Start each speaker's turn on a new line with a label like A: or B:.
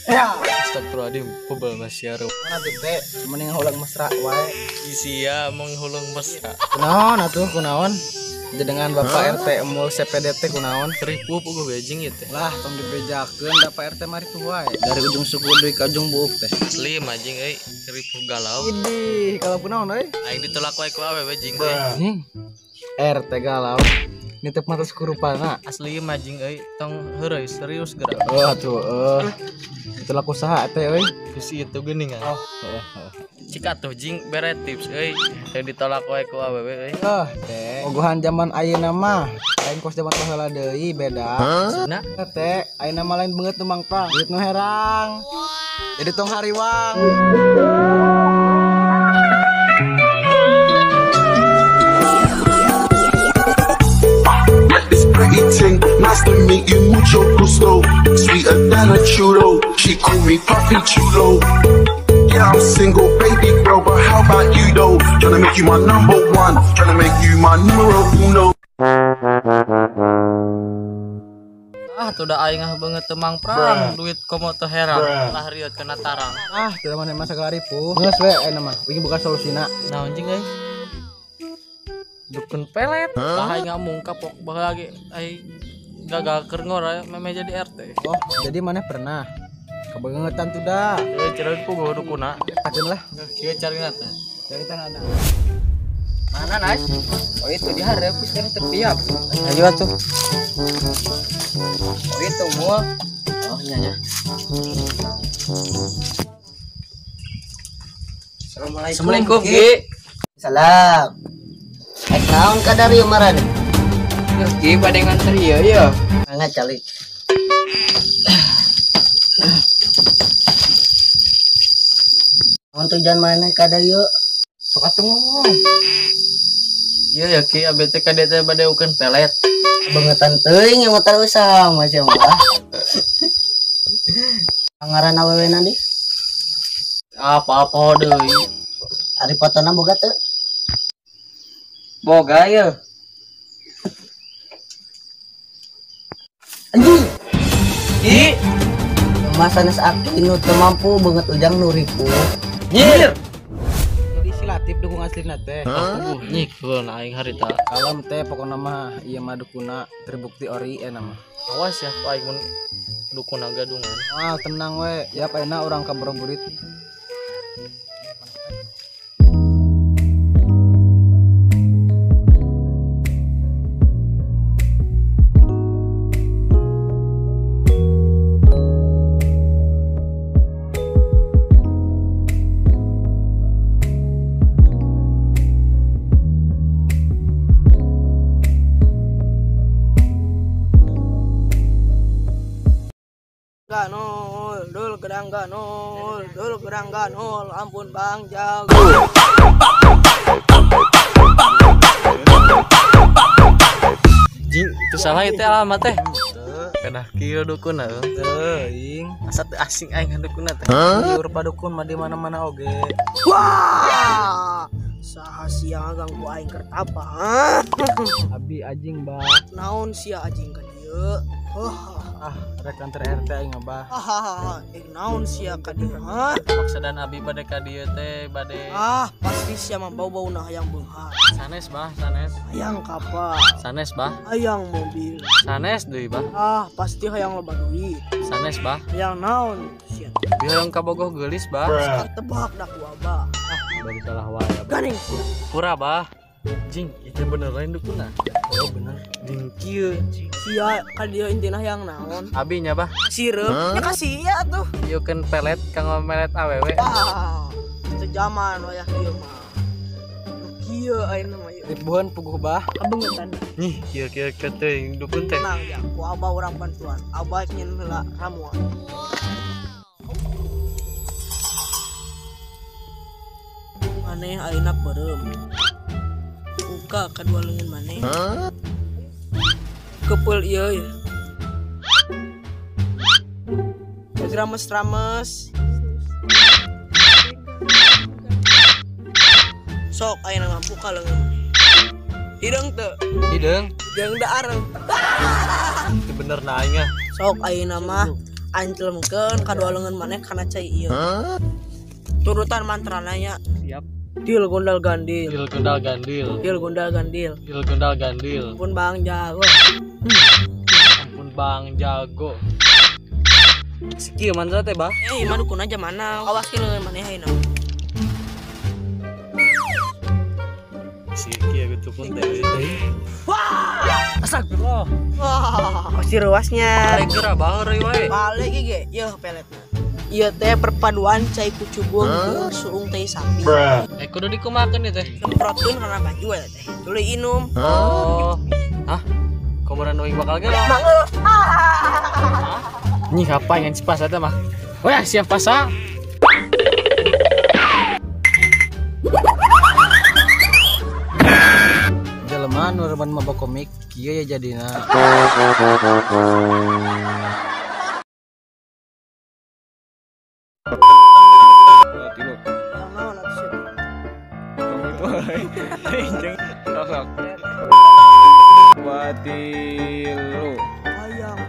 A: Ya.
B: Astagfirullahaladzim, pobel masyaru.
A: Mana teh mending heulang mesra wae.
B: Sia menghulung mesra.
A: Kunaon atuh kunaon? Dengan Bapak RT emul CPDT kunaon?
B: Ripuh puguh bejing ieu teh.
A: Lah tong dibejakeun da Pak RT mari tuh wae. Dari ujung suku deui ka ujung buuk teh.
B: Asli majing euy, ripuh galau.
A: Idih, kalau kunaon euy?
B: Aing ditolak wae ku awewe jing euy.
A: RT galau. Nitip mata sekurupana.
B: Asli majing euy, tong heureuy serius geura.
A: Oh atuh euy. Ditolak ku saha teh euy?
B: Ku si itu geuningan.
A: Oh,
B: Cik atuh jing bere tips euy, teu ditolak wae ku awewe euy.
A: Oh, teh. Ogohan zaman ayeuna mah lain kos zaman baheula deui beda.
B: Maksudna?
A: Teh, ayeuna mah lain beungeut nu mangpang, duit nu herang. Jadi tong hariwang.
C: This pretty ting, nice to meet you, mucho gusto. Sweeter than a churro, she call me Papi Chulo. Yeah, I'm single, baby girl, but how about you though? Tryna make you my number one, tryna make you my numero uno.
B: Ah, tuh dah aing ah beungeut teu mangprang, duit komo teu herang, lah rieut kana tarang.
A: Ah, teu maneh mah sagala ripuh. Geus we ayeuna mah, wingi buka solusina.
B: Naon jing euy? Dukun pelet. Lah aing ngamung kapok baheula ge aing gagal keur ngora memeh jadi RT.
A: Oh, jadi maneh pernah kebeungetan tuh dah.
B: Cari puguh dukuna.
A: Pakeun lah.
B: Kieu carina teh.
A: Carita ada.
D: Mana Nas? Oh itu diharap sekarang tertiap.
B: Ayo atuh.
D: Oh itu mual. Oh iya ya. Assalamualaikum.
B: Assalamualaikum Ki.
D: Salam. Ek naon kadar ieu maran? Ki bade nganter ieu ieu. Mangga calik. Naon tujuan mana kada ieu?
A: Sok atuh ngomong.
B: Ieu ya Ki abdi teh ka dieu teh bade ukeun pelet.
D: Beungetan teuing ieu mah usaha mah sia mah. Pangaran awewe na di?
B: Apa-apa deui.
D: Ari fotona boga teu?
B: Boga ieu.
D: Anjing.
B: Ki.
D: Mah sanes aki nu teu mampu beungeut ujang nu ripuh.
B: Nyir.
A: Jadi si Latif dukung aslina teh.
B: Puguh nyik heula aing harita.
A: Kalem teh pokona mah ieu mah dukuna terbukti ori eta mah.
B: Awas ya aing mun dukuna gadungan.
A: Ah, tenang we. Ya ayeuna urang ka Borobudur.
E: Ganol, dul gerang ganol, dul gerang ganol, ampun Bang Jago.
B: Jing, itu salah itu alamat teh. Kedah kieu dukuna
A: teuing.
B: Asa teu asing aing dukuna teh.
A: Liur padukun mah di mana-mana oge.
E: Wah! Saha sia ganggu aing keur tapa?
A: Abi anjing bah.
E: Naon sia anjing ka dieu?
A: Ah, rek kantor RT aing bah.
E: Hahaha, naon sia ka dieu?
B: Maksadan abi bade ka dieu teh bade.
E: Ah, pasti sia mah bau-bauna hayang beunghar.
B: Sanes bah, sanes.
E: Hayang kapal.
B: Sanes bah.
E: Hayang mobil.
B: Sanes deui bah.
E: Ah, pasti hayang loba duit.
B: Sanes bah.
E: Hayang naon sia?
B: Hayang kabogoh geulis bah.
E: Tebak dah ku abah.
B: Ah, bari salah wae abah.
E: Ganing sia.
B: Pura bah. Jing, itu bener lain dukuna.
A: Oh bener.
B: Jing kieu.
E: Sia ka dieu intina hayang naon?
B: Abi nya bah.
E: Sirup. Ya kasih ya tuh.
B: Ieu keun pelet kanggo melet awewe.
E: Ah, sejaman wayah kieu mah. Kieu ayeuna mah ieu.
A: Ribuan puguh bah.
E: Kabeungetan.
B: Nih, kieu-kieu teuing dukun teh.
E: Tenang ya, ku abah urang bantuan. Abah nyin heula ramuan. Maneh ayeuna peureum. Buka kedua lengan maneh. Kepul ieu ya. Rames-rames. Sok ayeuna mah buka leungeun. Hideung teu?
B: Hideung.
E: Hideung da areng.
B: Itu bener na aing ah.
E: Sok ayeuna mah Aing celemkeun kadua leungeun maneh kana cai ieu. Turutan mantrana nya.
B: Siap.
E: Dil gondal gandil.
B: Dil gondal gandil.
E: Dil gondal gandil.
B: Dil gondal gandil.
E: Ampun Bang Jago.
B: Ampun Bang Jago. Sikieu mantra teh, Bah.
E: Eh, mah dukun aja mana? Awas ke leungeun maneh ayeuna.
B: Sikieu gitu pun teh. Wah! Astagfirullah.
E: Wah, pasti ruasnya.
B: Balik geura baheureuy wae.
E: Balik ge, yeuh peletna. Ieu teh perpaduan cai kucubung jeung suung teh sapi.
B: Eh kudu dikumakeun ieu teh.
E: Semprotkeun kana baju eta teh. Tuluy inum.
B: Oh. Hah? Komoran uing bakal gelo.
E: Mangga.
B: Nyi kapan ngan cipas eta mah. Wah, siap pasang.
A: Jelema nu remen mabok komik kieu ya jadina.
F: Tilu.
E: Ayang.